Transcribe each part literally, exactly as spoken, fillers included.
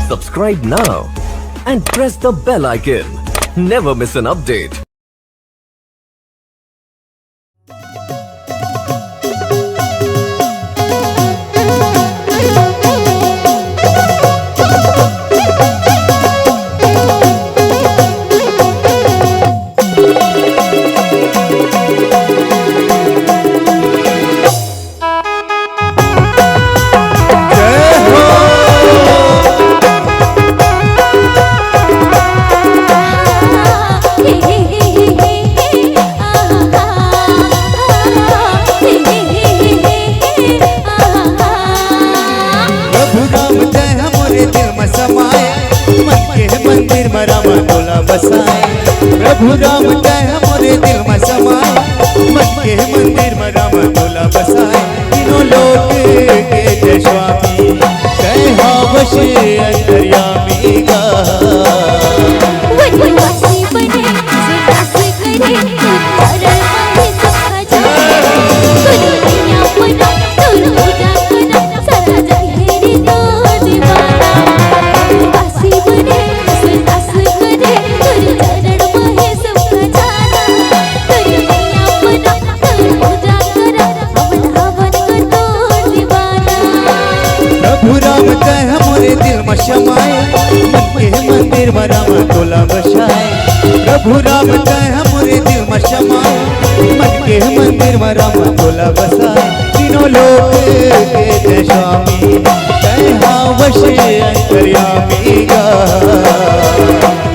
Subscribe now and press the bell icon. Never miss an update. प्रभु राम तैं ह मोरे दिल म समाए, मन के मंदिर म राम तोला बसाए। प्रभु राम तैं ह मोरे दिल म समाए, मन के मंदिर म राम तोला बसाए। तीनों लोक के जय स्वामी, तैं ह वश अंतर्यामी गा। वनवासी बने, सुरदास करे, चरण में सुख जाए। गुरु मैया बना, गुरु पूजा करा, सारा जग है रे तो दीवाना। वनवासी बने, सुरदास करे, गुरु चरण में सुख जाना। गुरु मैया बना, गुरु पूजा करा, हमन हवन ग तोर दीवाना। प्रभु राम तैं ह मोरे दिल म समाए, मन के मंदिर म राम तोला बसाए। प्रभु राम तैं ह मोरे दिल म समाए, मन के मंदिर म राम तोला बसाए। तीनों लोक के जय स्वामी, तैं ह वश अंतर्यामी गा।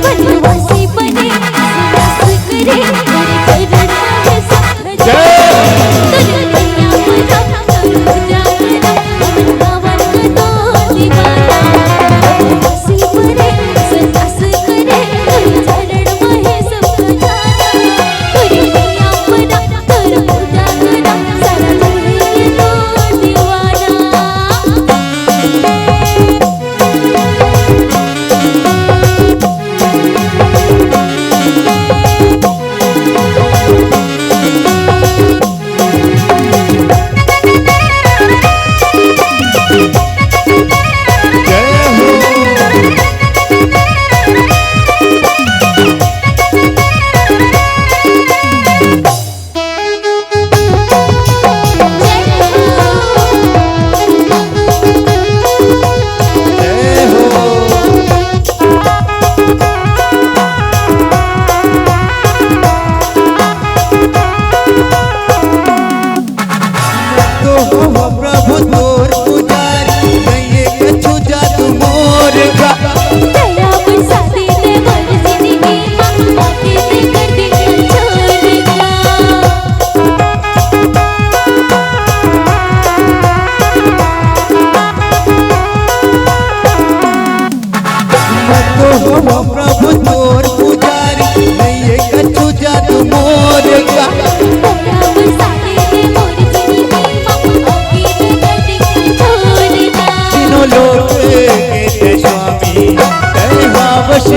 वनवासी बने, सुरदास करे, गुरु चरण में सुख जय। तो हो प्रभु तोर पुजारी, नइये कछु जादू मोर गा। दया बरसा दे मोर जिंदगी मा, आके ते कर दे छोड़ गा। मैं तो हवं प्रभु तोर पुजारी, नइये कछु जादू मोर गा। तीनों लोक के स्वामी, तैं ह वश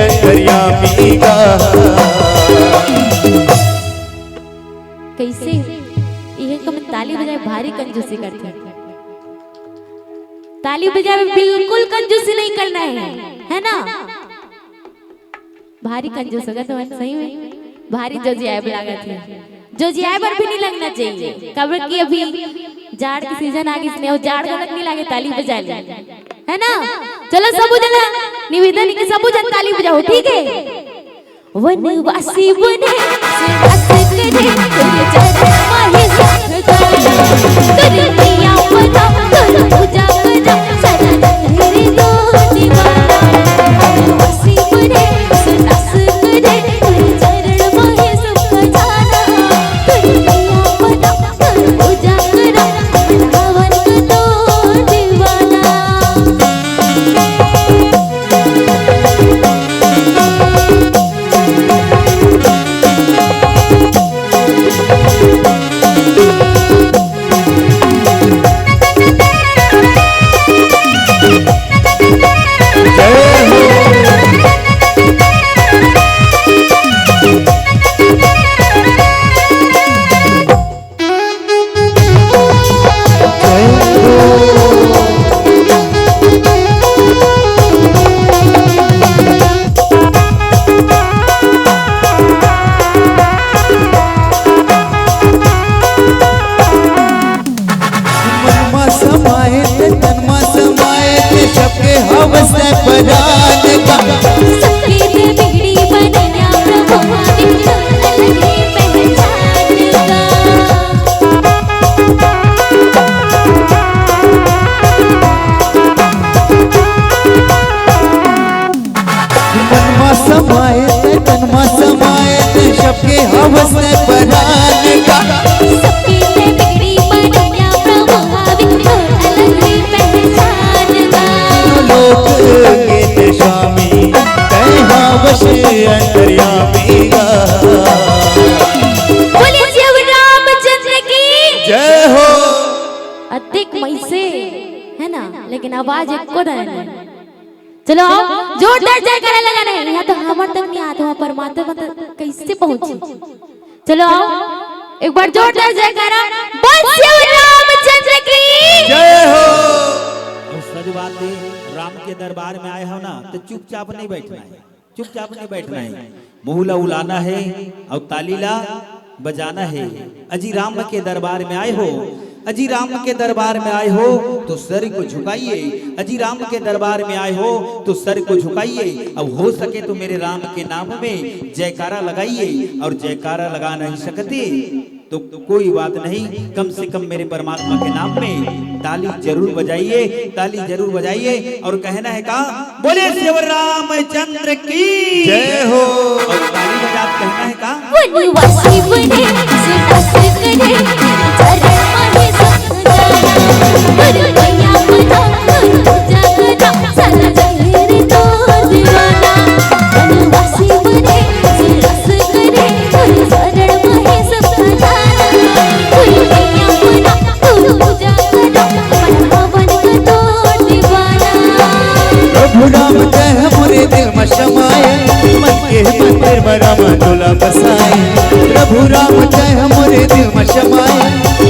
अंतर्यामी गा। कइसे? इहे कम ताली बजाए भारी कंजूसी करथे। ताली बजाए में बिल्कुल कंजूसी नहीं करना है, है ना? भारी कंजूस होगा तो सही में भारी जोजियाए लागत हे। जोजियाए बर भी नहीं लगना चाहिए, काबर कि अभी जाड़ के सीजन आ गिस ने, अउ जाड़ घलोक नहीं लागे ताली बजा ले, है ना? चलो सबो जना निवेदन हे कि सबो जन ताली बजाओ, ठीक है? वनवासी बने, सुरदास करे, तोर चरण माहे सुख गाना। तोर मैया बना, तोर पूजा करा, सारा जग रे तो दीवाना। वनवासी बने, सुरदास करे, तोर चरण माहे सुख गाना। तोर मैया बना, तोर पूजा करा, हमन हवन ग तोर दीवाना। बसे परान का। सबके दे बिगड़ी बनैया प्रभु, बिन तो अलग ही पहचान का। मन मा समाए ते, तन मा समाए ते, सबके हवस ते परान का। सबके ते बिगड़ी बनैया प्रभु, बिन तो अलग ही पहचान का। लोक के ते स्वामी, तै हवस अंतर्यामी गा। बोलिए शिव रामचंद्र की जय हो। अतिक मैसे है ना, लेकिन आवाज एको दाना नहीं। चलो आओ, जोरदार जयकारा लगा रहे। यहाँ तो हमर तक नहीं आत, वहाँ परमात्मा तक कैसे पहुँची? चलो आओ, एक बार जोरदार जयकारा। बोल शिव रामचंद्र की जय हो। और सच बात है, राम के दरबार में आए हो ना, तो चुपचाप नहीं बैठना है, चुपचाप नहीं बैठना है। मुंह ला उलाना है और ताली ला बजाना है। अजी राम के दरबार में आए हो, अजी राम के दरबार में आए हो तो सर को झुकाइए। अजी राम के दरबार में आए हो तो सर को झुकाइए। अब हो सके तो मेरे राम के नाम में जयकारा लगाइए, और जयकारा लगा नहीं सकते तो कोई बात नहीं, कम से कम मेरे परमात्मा के नाम में ताली जरूर बजाइए, ताली जरूर बजाइए। और कहना है का, बोले शिव रामचंद्र की जय हो। और ताली बजा के कहना है का, वनवासी बने सुरस करे, चरण माहे सदा। गुरु मैया बना, गुरु पूजा करा, सारा जग रे तो दीवाना। वनवासी बने सुरस करे, गुरु शरण माहे सदा। गुरु मैया बना, गुरु पूजा करा, मन भवन का तोड़ दीवाना। प्रभु राम तैं हमरे दिल म समाए, मन के मंदिर म राम तोला बसाए। प्रभु राम तैं हमरे दिल म समाए,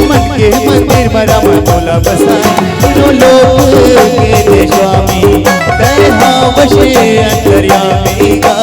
मन के मंदिर म राम तोला बसाए। तीनों लोक के ते स्वामी, तैं हवस अंतर्यामी गा।